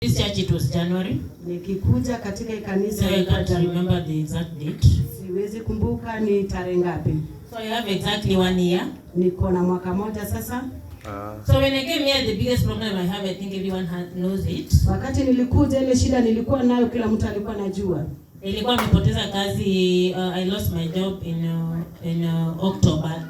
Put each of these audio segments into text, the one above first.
This church, it was January. Nikikuja katika hii kanisa So I ilikuwa can't Januari. Remember the exact date. Siwezi kumbuka ni tarehe ngapi. So I have exactly one year. Niko na mwaka moja sasa. So when I came here, the biggest problem I have, I think everyone knows it. Wakati nilikuja, ile shida nilikuwa nayo kila mtu alikuwa anajua. Nilikuwa nimepoteza kazi. I lost my job in October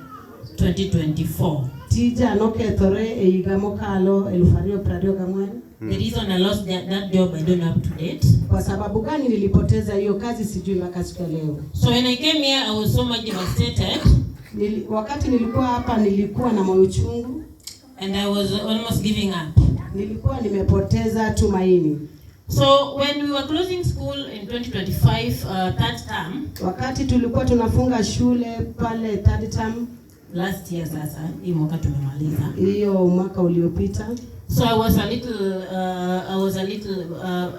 2024. Tija nokethore e higa mokalo 2024. The reason I lost that job, I don't know up to date. Kwa sababu gani nilipoteza hiyo kazi sijui mpaka siku ya leo. So when I came here, I was so much devastated Wakati nilikuwa hapa nilikuwa na moyo chungu, and I was almost giving up. Nilikuwa nimepoteza tumaini. So when we were closing school in 2025, third term, Wakati tulikuwa tunafunga shule pale third term, last year sasa, hii mwaka tumemaliza. Hiyo mwaka uliopita, So I was a little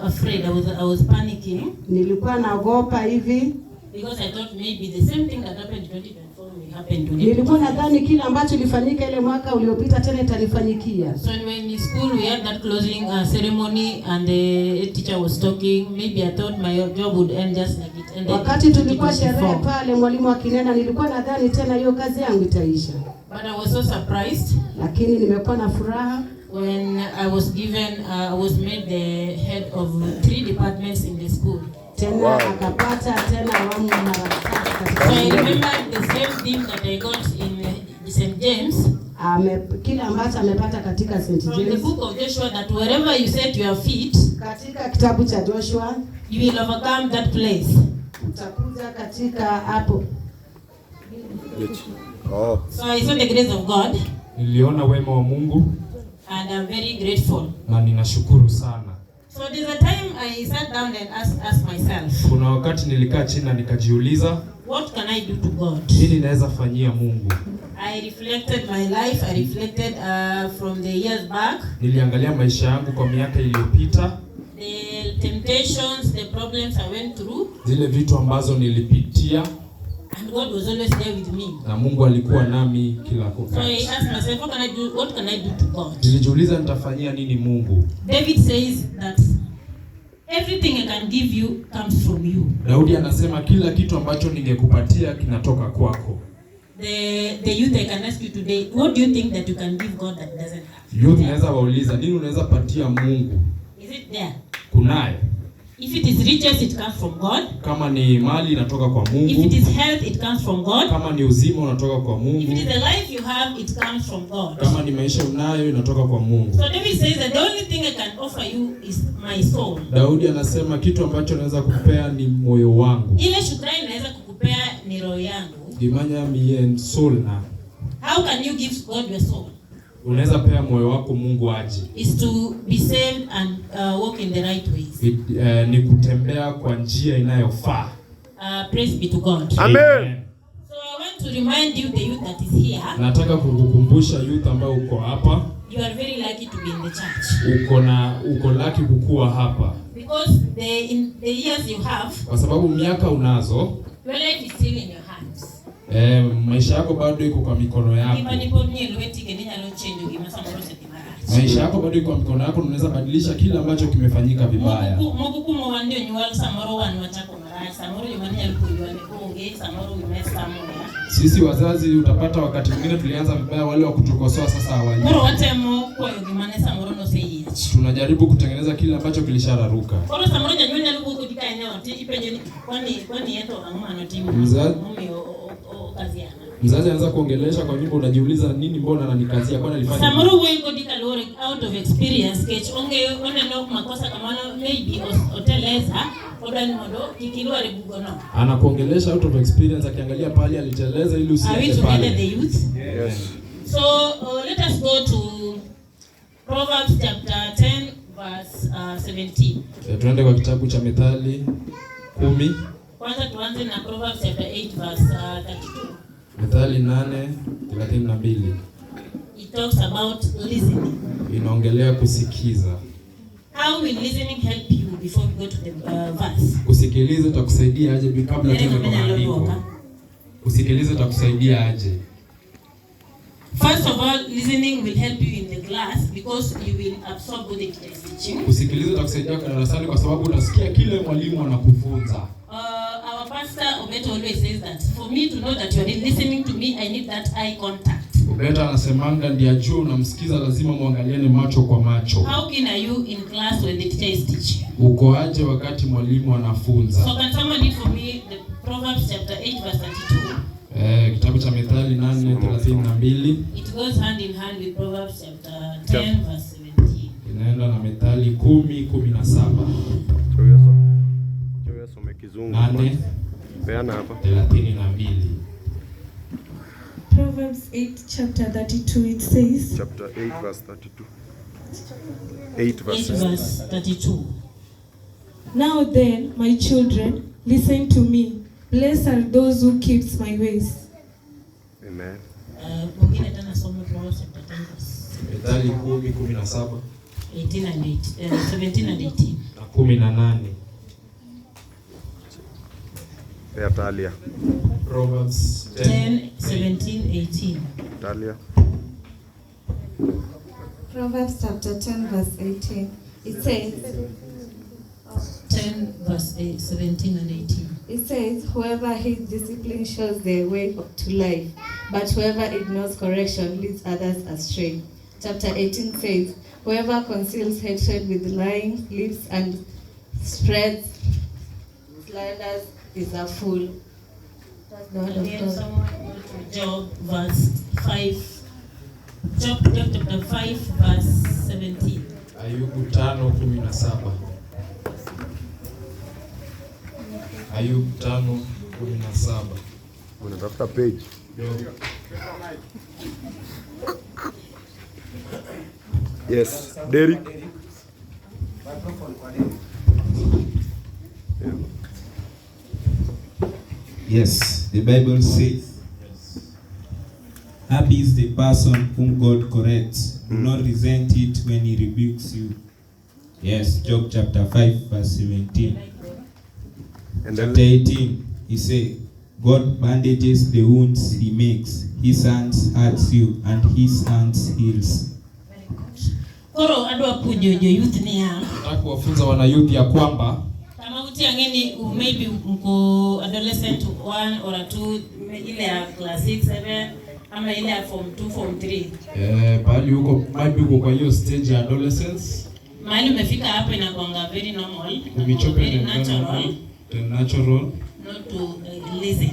afraid. I was panicking nilikuwa naogopa hivi. Because I thought maybe the same thing that happened in 2024 will happen to Nilikuwa nadhani kile ambacho ilifanyika ile mwaka uliopita tena itanifanyikia. So when we in school we had that closing ceremony and the teacher was talking, maybe I thought my job would end just like it ended in Wakati tulikuwa sherehe 2024. Pale, mwalimu akinena, nilikuwa nadhani tena hiyo kazi yangu itaisha, But I was so surprised lakini nimekuwa na furaha when I was made the head of three departments in the school. Tena akapata tena awamu mara tatu katika So I shule. Remember the same thing that I got in St. James Kile ambacho amepata katika St. from the James book of Joshua, that wherever you set your feet, katika kitabu cha Joshua you will overcome that place. Utakuja katika hapo. Oh. So I saw the grace of God Niliona wema wa Mungu and I'm very grateful. Na ninashukuru sana. So there's a time I sat down and asked myself, Kuna wakati nilikaa chini na nikajiuliza, what can I do to God? Nini naweza fanyia Mungu? I reflected my life, I reflected from the years back, Niliangalia maisha yangu kwa miaka iliyopita, the temptations, the problems I went through, zile vitu ambazo nilipitia, and God was always there with me. Na Mungu alikuwa nami kila So I wakati. Asked myself, what can I do? What can I do to God? Nilijiuliza nitafanyia nini Mungu? David says that everything I can give you comes from you. Daudi anasema kila kitu ambacho ningekupatia kinatoka kwako. The youth, I can ask you today, what do you think that you can give God that doesn't have? Youth, naweza wauliza nini unaweza patia Mungu? Is it there? Kunaye? If it is riches, it comes from God. Kama ni mali inatoka kwa If it Mungu, is health, it comes from God. Kama ni uzima unatoka kwa If it is Mungu, the life you have, it comes from God. Kama ni maisha unayo inatoka kwa Mungu. So David says that the only thing I can offer you is my soul. Daudi anasema kitu ambacho naweza kukupea ni moyo wangu. Ile shukrani naweza kukupea ni roho yangu. Gimanya mien soul na. How can you give God your soul? Unaweza pea moyo wako Mungu aje? Is to be saved and walk in the right ways. Ni kutembea kwa njia inayofaa. Praise be to God. Amen. So I want to remind you, the youth that is here, Nataka kukukumbusha youth ambao uko hapa, you are very lucky to be in the church. uko lucky kukua hapa, Because in the years you have, kwa sababu miaka unazo, your life is still in your hands. Maisha yako bado iko kwa mikono yako. Gima ni pod nie lweti kendo inyalo change gima samoro osedhi marach. Maisha yako bado iko kwa mikono yako, na unaweza badilisha kile ambacho kimefanyika vibaya. Moko kuomwa wan jonyuol samoro wan wachako marach, samoro joma ne nyalo puonjowa ne onge, samoro we mess somewhere. Sisi wazazi, utapata wakati mwingine tulianza vibaya, wale wa kutukosoa sasa Koro hawaji. Watemo kwayo gima ne samoro noseyiech. Tunajaribu kutengeneza kile ambacho kilishararuka. Koro samoro janyuol nyalo wuoyo kodi ka en e ot ipenjo ni kwani en to ang'o manotimo momiyo okaziana. Mzazi anaweza kuongelesha kwa nyumba, unajiuliza nini, mbona ananikazia, kwani alifanya nini? Samoro wuoyo kodi kaluwore out of experience kech ong'eyo oneno makosa kamano maybe oteleza odwa ni mondo kik ilwar e bugono. Anakuongelesha out of experience, akiangalia pale aliteleza ili Are we usiende together, pale. the youth? Yes. So let us go to Proverbs chapter 10 verse 17. Tuende kwa kitabu cha Methali 10, Kwanza tuanze na Proverbs chapter 8 verse 32. Methali 8:32 It talks about listening. Inaongelea kusikiza. How will listening help you before we go to the verse? Kusikiliza itakusaidia aje kabla Ere tuende kwa ng'ama nyalo maandiko? duoka? Kusikiliza itakusaidia aje? First of all, listening will help you in the class because you will absorb what the teacher is teaching. Kusikiliza itakusaidia kwa darasani kwa sababu utasikia kile mwalimu anakufunza. Our pastor Obeto always says that for me to know that you are listening to me, I need that eye contact. Ubeta anasemanga ndiye ajue unamsikiza, lazima muangaliane macho kwa macho. How keen are you in class when the teacher is teaching? Uko aje wakati mwalimu anafunza? So can someone read for me the Proverbs chapter 8 verse 32? Kitabu cha Mithali 8:32 It goes hand in hand with Proverbs chapter 10 verse 17. Inaenda na Mithali 10:17. Some kizungu. 8 Peana hapa. 32. Proverbs 8, chapter 32, it says, Chapter 8 verse 32. 8 8 verse verse 32. "Now then, my children, listen to me. Blessed are those who keeps my ways." Amen. Mwingine tena some Proverbs chapter 10 verse Mithali 10:17 18 and 8, 17 and 18. Na 18. Pea Talia. Proverbs 10, 17, 18. Talia. Proverbs chapter 10, verse 18. It says, 10 verse 8, 17 and 18. It says, "Whoever hates discipline shows their way to life, but whoever ignores correction leads others astray." Chapter 18 says, "Whoever conceals hatred with lying lips and spreads slanders is a fool." That's the word And of then God. someone go to Job verse 5. Job chapter 5 verse 17. Ayubu 5:17. Ayubu 5:17. Unatafuta page. Job. Yes, Derek. Yeah. Yes, the Bible says, "Happy is the person whom God corrects. Do not resent it when he rebukes you." Yes, Job chapter 5, verse 17. And Chapter then 18, he says, "God bandages the wounds he makes. His hands hurts you, and his hands heals." Koro adwa puonjo jo youth niya Nataka kuwafunza wanayouth ya kwamba kama uti ang'e ni maybe mko adolescent 1 or 2, ile ya class 6 7 ama ile ya form 2 form 3. Pahali huko maybe uko kwa hiyo stage ya adolescence. Mahali umefika hapo inakuanga very normal, inakuanga Umichope very natural the natural not to listen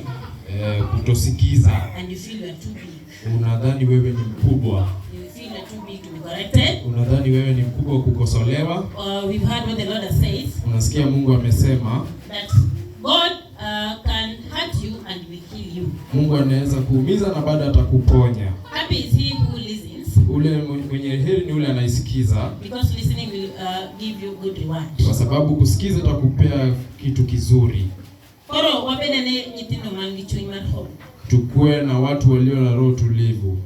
kutosikiza. And you feel you are too big. Unadhani wewe ni mkubwa. You feel you are too big to be corrected. Unadhani wewe ni mkubwa kukosolewa. We've heard what the Lord has said, Unasikia Mungu amesema that God can hurt you and will heal you. Mungu anaweza kuumiza na bado atakuponya. Happy is he who listens, Ule mwenye heri ni ule anaisikiza, because listening will give you good reward. kwa sababu kusikiza itakupea kitu kizuri. Koro wabed ane nyithindo man gi chuny mar hope. Tukue na watu walio na roho tulivu,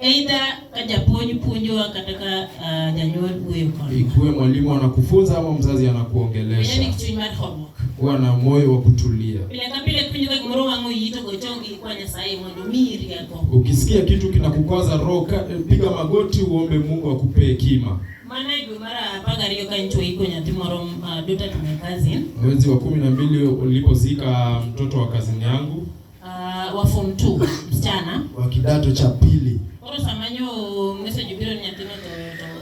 Either ka japuonj puonjowa kata ka janyuol wuoyo kodwa. ikuwe mwalimu anakufunza ama mzazi Bed ane anakuongelesha. gi chuny mar horuok. Kuwa na moyo wa kutulia. Pile ka pile kiwinjo ka gimoro wang'o iyi to go chongi ikwa Nyasaye mondo omiyi rieko. Ukisikia kitu kinakukwaza roho, piga magoti uombe Mungu akupe hekima. Mana e dwe mar 12 ka nyocha waiko nyathi moro, daughter to my cousin, Mwezi wa 12 ulipozika mtoto wa kazini yangu wa form 2 msichana. wa kidato cha pili, Koro sama nyo message obiro ni nyathino to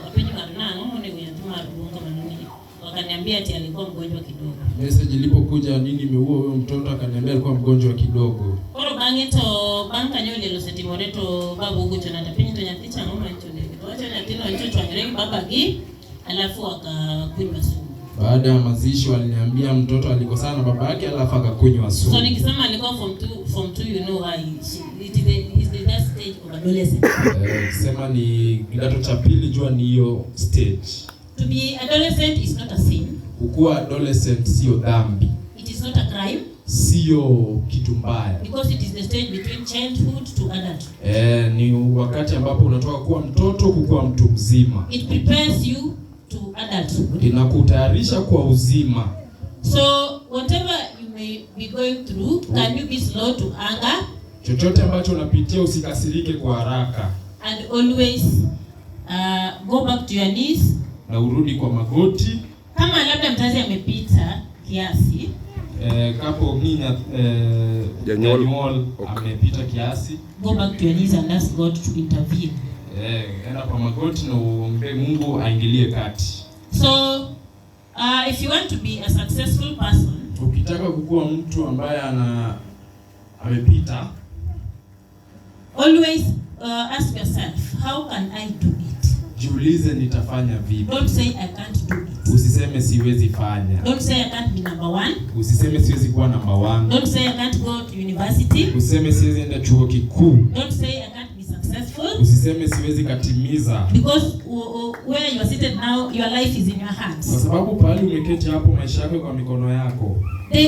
apenjo ng'ato nang'o monego nyathi mar duong' kamano ni wakaniambia ati alikuwa mgonjwa kidogo. Message ilipokuja nini imeua huyo mtoto, akaniambia alikuwa mgonjwa kidogo. Koro bang'e to bang' kanyo liel osetimore to babu ogochona tapenjo to nyathi cha ang'o manyicho negi to wacho nyathino nyocha ochwanyore gi babagi alafu akakunywa sumu. Baada ya mazishi waliniambia mtoto alikosana na baba yake alafu akakunywa So sumu. nikisema alikuwa form 2, form 2, you know why it is the stage of adolescence. Sema ni kidato cha pili, jua ni hiyo stage. To be adolescent is not a sin. Kukuwa adolescent sio dhambi, It is not a crime sio kitu mbaya. because it is the stage between childhood to adulthood. Ni wakati ambapo unatoka kuwa mtoto kukuwa mtu mzima. It prepares you to adulthood. Inakutayarisha kwa uzima. So whatever you may be going through, can you be slow to anger Chochote ambacho unapitia usikasirike kwa haraka and always Go back to your knees. Na urudi kwa magoti. Kama labda mzazi amepita kiasi, Kapo ni Janyuol. janyuol Ok. amepita kiasi, go back to your knees and ask God to intervene. Enda kwa magoti na uombe Mungu aingilie kati. So, if you want to be a successful person, Ukitaka kukuwa mtu ambaye ana amepita, always ask yourself, how can I do it? Jiulize nitafanya vipi. Don't say I can't do it. Usiseme siwezi fanya. Don't say I can't be number one. Usiseme siwezi kuwa namba 1. Don't say I can't go to university. Usiseme siwezi enda chuo kikuu. Don't say I can't be successful. Usiseme siwezi katimiza. Because where you are seated now, your life is in your Kwa hands. sababu pahali umeketi hapo, maisha yako kwa mikono yako.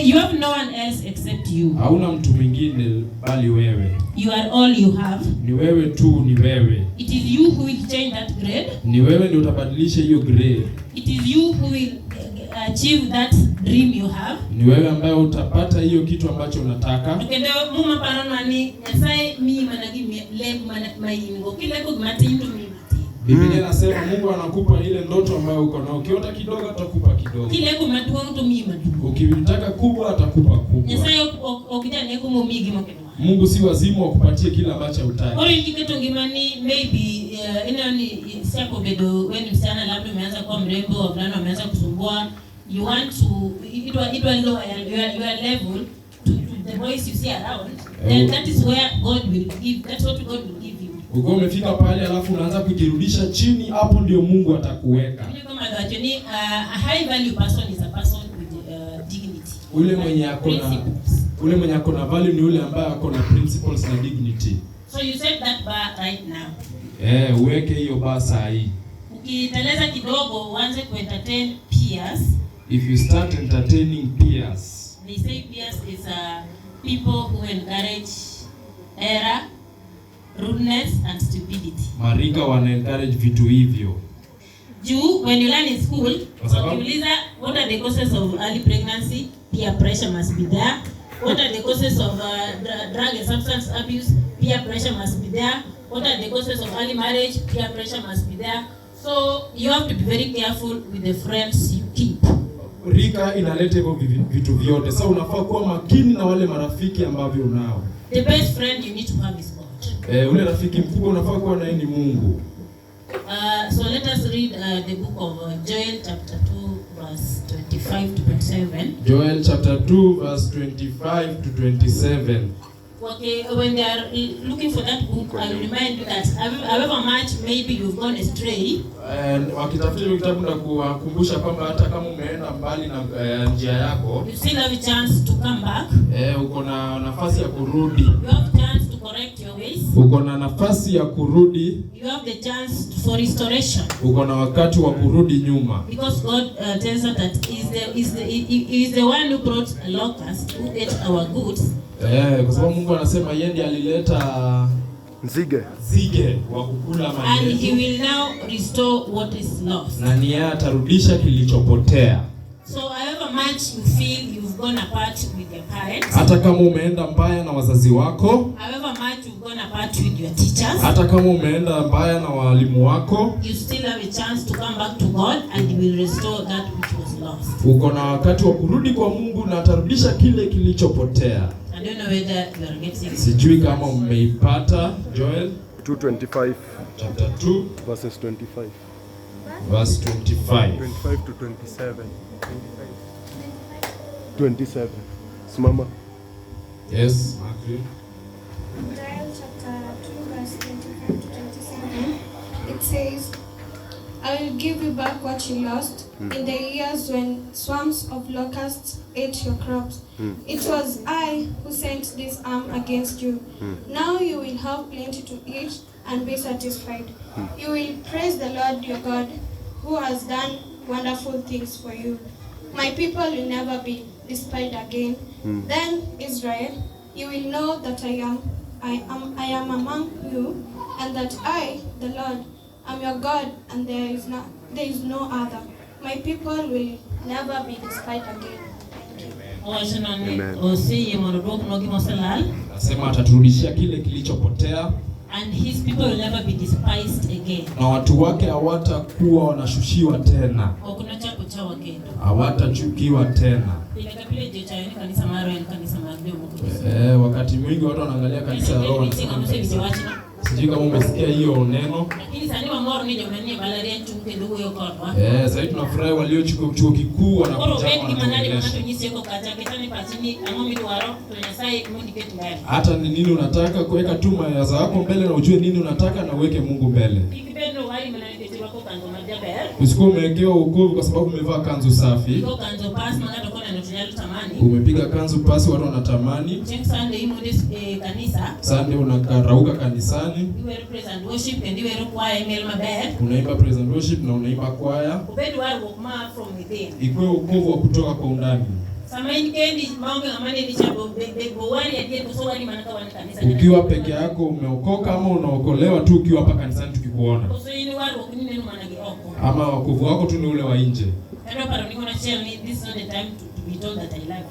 You have no one else except you. Hauna mtu mwingine bali wewe. You are all you have. Ni wewe tu, ni wewe. It is you who will change that grade. Ni wewe ndio utabadilisha hiyo grade. It is you who will achieve that dream you have. Ni wewe ambaye utapata hiyo kitu ambacho unataka. To kendo Muma paronwa ni Nyasaye miyi mana lek mana ma in go. Kileko gima tin to miyi matin. Biblia inasema Mungu anakupa ile ndoto ambayo uko nayo. Ukiota kidogo atakupa kidogo. Kileko maduong' to miyi maduong'. Ukitaka kubwa atakupa kubwa. Nyasaye ok janeko momiyi gima ok idwar. Mungu si wazimu wa kupatie kila ambacho hutaki. Koro in kiketo ngimani maybe ineno ni isechako bedo we ni msichana, labda umeanza kuwa mrembo, wavulana wameanza kusumbua, you want to idwa lower your level to the boys you see around, then that is where God will give, that's what God will give you. Ukiwa umefika pale alafu unaanza kujirudisha chini, hapo ndio Mungu atakuweka. Vile kama wacho ni, a high value person is a person with dignity. Ule mwenye ako na Principles. ule mwenye ako na value ni ule ambaye ako na principles na dignity. So you set that bar right now. Uweke hiyo bar saa hii. Ukiteleza kidogo uanze kuentertain peers. If you start entertaining peers. They say peers is people who encourage error, rudeness and stupidity. Marika wana encourage vitu hivyo. Juu when you learn in school, Kwa sababu- wakiuliza what are the causes of early pregnancy, peer pressure must be there. What are the causes of drug and substance abuse, peer pressure must be there. What are the causes of early marriage, peer pressure must be there. So you have to be very careful with the friends you keep. Rika inaleta hivyo vitu vyote. Sasa unafaa kuwa makini na wale marafiki ambavyo unao. The best friend you need to have is God. Ule rafiki mkubwa unafaa kuwa naye ni Mungu. So let us read the book of Joel chapter 2 verse 25 to 27. Joel chapter 2 verse 25 to 27. Okay, when they are looking for that book, I will remind you that however much maybe you've gone astray, And wakitafuta hiyo kitabu na kuwakumbusha kwamba hata kama umeenda mbali na njia yako, you still have a chance to come back. Uko na nafasi ya kurudi. You have chance to correct your ways. Uko na nafasi ya kurudi. You have the chance for restoration. Uko na wakati wa kurudi nyuma. Because God tells us that he is the one who brought a locust who ate our goods. Kwa sababu Mungu anasema yeye ndiye alileta Nzige. nzige wa kukula mali And he yetu. will now restore what is lost. Na ni yeye atarudisha kilichopotea. So however much you feel you've gone apart with your parents, Hata kama umeenda mbaya na wazazi wako, however much you've gone apart with your teachers, hata kama umeenda mbaya na walimu wako, you still have a chance to come back to God and he will restore that which was lost. uko na wakati wa kurudi kwa Mungu na atarudisha kile kilichopotea. I don't know whether you are getting it. Sijui kama mmeipata. Joel 2:25 chapter 2 verses 25. verse 25. 25 to 27. 27. Simama. Yes, Margaret. Joel chapter 2 verse 25 to 27. It says, I will give you back what you lost in the years when swarms of locusts ate your crops. It was I who sent this arm against you. Now you will have plenty to eat and be satisfied. You will praise the Lord your God, who has done wonderful things for you. My people will never be despised again. Then Israel, you will know that I am among you, and that I, the Lord, am your God, and there is no other. My people will never be despised again. Thank you. Owacho ni Amen. oseyie mondo oduoknwa gima oselal. Nasema ataturudishia kile kilichopotea. And his people will never be despised again. Na watu wake hawatakuwa wanashushiwa tena, Ok nochako chawa kendo. hawatachukiwa tena. Pile ka pile ji ochayo ni kanisa marwa en kanisa mag jomoko. Wakati mwingi watu wanaangalia kanisa ya Roho wanasema ni Osewinjo kanisa. wachno. Sijui kama umesikia hiyo neno. Lakini sani wamor ni joma nie mbalariany chung' kendo wuoyo kodwa. Sasa hivi tunafurahi walio chuo kikuu Koro wanakuja obed gima nade ma ng'ato wanatuongelesha. nyisi eko kacha, keta ni pachi ni ang'o midwaro to Nyasaye mondo iket mbele. Hata ni nini unataka kuweka tu mawazo yako mbele na ujue nini unataka na uweke Mungu mbele. Kik ibed ni owari mana nikech irwako kanzo majaber. Usikuwa umewekewa wokovu kwa sababu umevaa kanzu safi. Igo kanzo pas ma ng'ato koneno to nyalo tamani. Umepiga kanzu pasi, watu wanatamani. Chieng' Sunday imondo e kanisa, Sunday unakarauka kanisani, iwero praise and worship kendo iwero kwaya imiel maber. unaimba praise and worship na unaimba kwaya. Obed warruok ma from within. Ikuwe wokovu wa kutoka kwa undani. Sama in kendi maonge ng'ama neni cha be owari adier koso owari mana ka wan e kanisa. Ukiwa peke yako umeokoka ama unaokolewa tu ukiwa hapa kanisani tukikuona, Koso in warruok ni neno mana gi oko. ama wokovu wako tu ni ule wa nje. Kata paro ni achiel ni this is not the time to be told that I love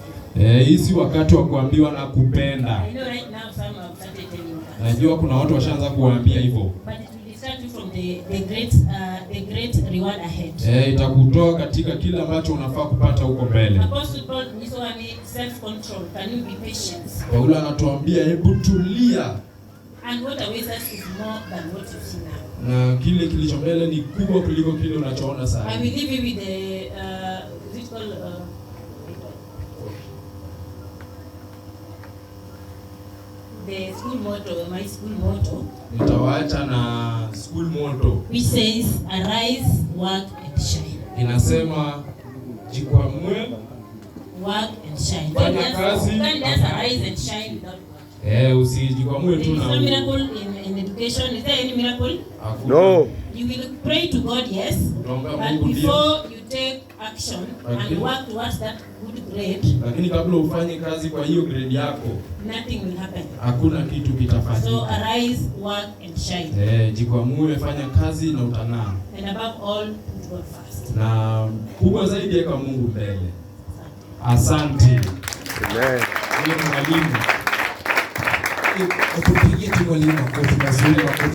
you. Hii si wakati wa kuambiwa na kupenda. I know right now some have started telling you that. Najua kuna watu washaanza kuwaambia hivyo. But it will distract you from the great reward ahead. Itakutoa katika kile ambacho unafaa kupata huko mbele. Apostle Paul nyisowa ni self control. Can you be patient? Paulo anatuambia hebu tulia, And what awaits us is more than what you see now. na kile kilicho mbele ni kubwa kuliko kile unachoona sasa. I will leave you with the is it called the school motto, my school motto, Nitawaacha na school motto which says arise, work and shine. inasema jikwamue, Work and shine. Fanya Don't just, kazi. you can't just arise and shine without work. usijikwamue There tu is na no miracle in education. Is there any miracle? Hakuna. No. You will pray to God, yes, Utaombea but Mungu ndio, before you take action Okay. and work towards that good grade, lakini kabla ufanye kazi kwa hiyo grade yako nothing will happen. hakuna kitu So kitafanyika. arise, work and shine. Jikwamue, fanya kazi na utang'aa, And above all, put God first. na kubwa zaidi weka Mungu mbele. Asante. Amen. Huyo ni mwalimu. Tupigie tu mwalimu makofi mazuri, makofi.